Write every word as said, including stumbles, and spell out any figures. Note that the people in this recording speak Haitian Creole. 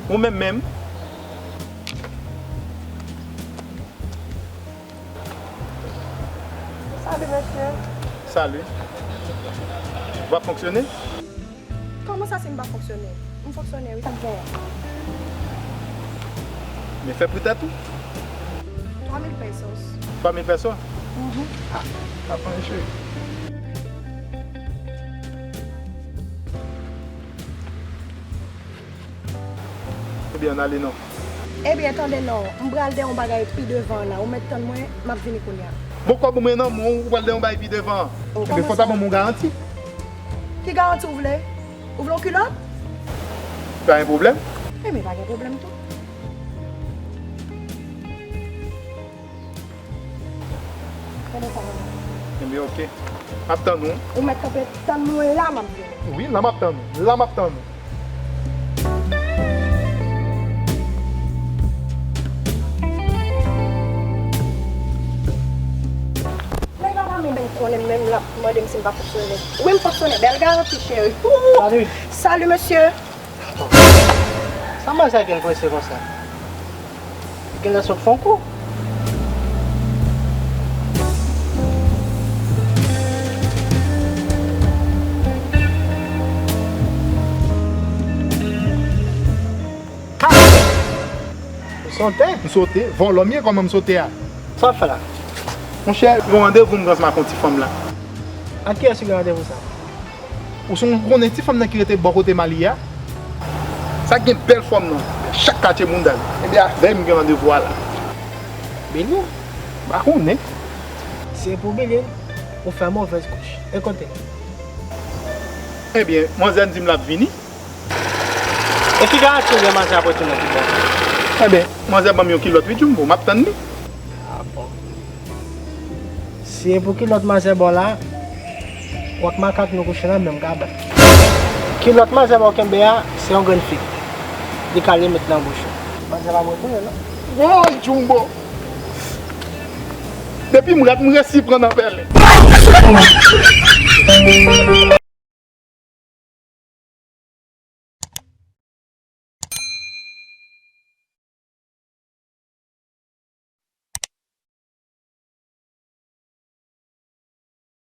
Ou menm menm? Salut, monsieur. Salut. Ou pa fonksyone? Kòman sa, si m pa fonksyone? M fonksyone, wi. Sa k genyen? Men fè poutèt ou. Twa mil pesos. Twa mil pesos? Mhm. Ah, sa pa yon cheri. Ebyen, ann ale non. Ebyen, tande non, m pral dèyè yon bagay pi devan an la. Ou mèt tann mwen, m ap vini kounye a. Bon, kòb ou mwen nan men w, ou pral dèyè yon bagay pi devan an. Oh, ebyen, fò w ta ban m yon garanti. Ki garanti w vle? Ou vle yon kilòt? Pa gen pwoblèm. Ebyen, pa gen pwoblèm tou. Ebyen, oke. M ap tann ou. Ou mèt kanpe tann mwen la, m ap vini. Wi, la m ap tann ou. La m ap tann ou. Nèg la pa menm konnen m, menm l ap mande m si m pa fonksyone. Wi, m fonksyone. Bèl garanti, cheri. Salut. Salut, monsieur. Sa manzè gen prese konsa? Genlè sot fè yon kou. Ha! Ou sote? M sote? Vòlò m ye, kòman m sote a? Sa w ap fè la? Monchè, gen yon randevou m gen ansanm ak yon ti fanm la. Ak kiyès ou gen randevou sa? Ou sonje konnen ti fanm nan ki rete bò kote Mali a? Sa gen bèl fòm nan, chak katye moun dal. Ebyen, avè l m gen randevou a la. Billy? M pa konnen. Si se pou Billy, ou fè movèz kouch. E kote l? Ebyen, manzè di m l ap vini. E ki garanti ou gen manzè ap retounen pi bò? Ebyen, manzè ban m yon kilòt wi, Jumbo, m ap tann li. Ah bon. Si e pou kilòt manzè ba w la, w ak makak nou kouche nan menm kabann. Kilòt manzè ba w kenbe a, se yon grenn fig. Li kale met nan bouch ou. Manzè pa mwen touye non. Woy, Jumbo! Depi m rèd, m resi pran nan pèlen.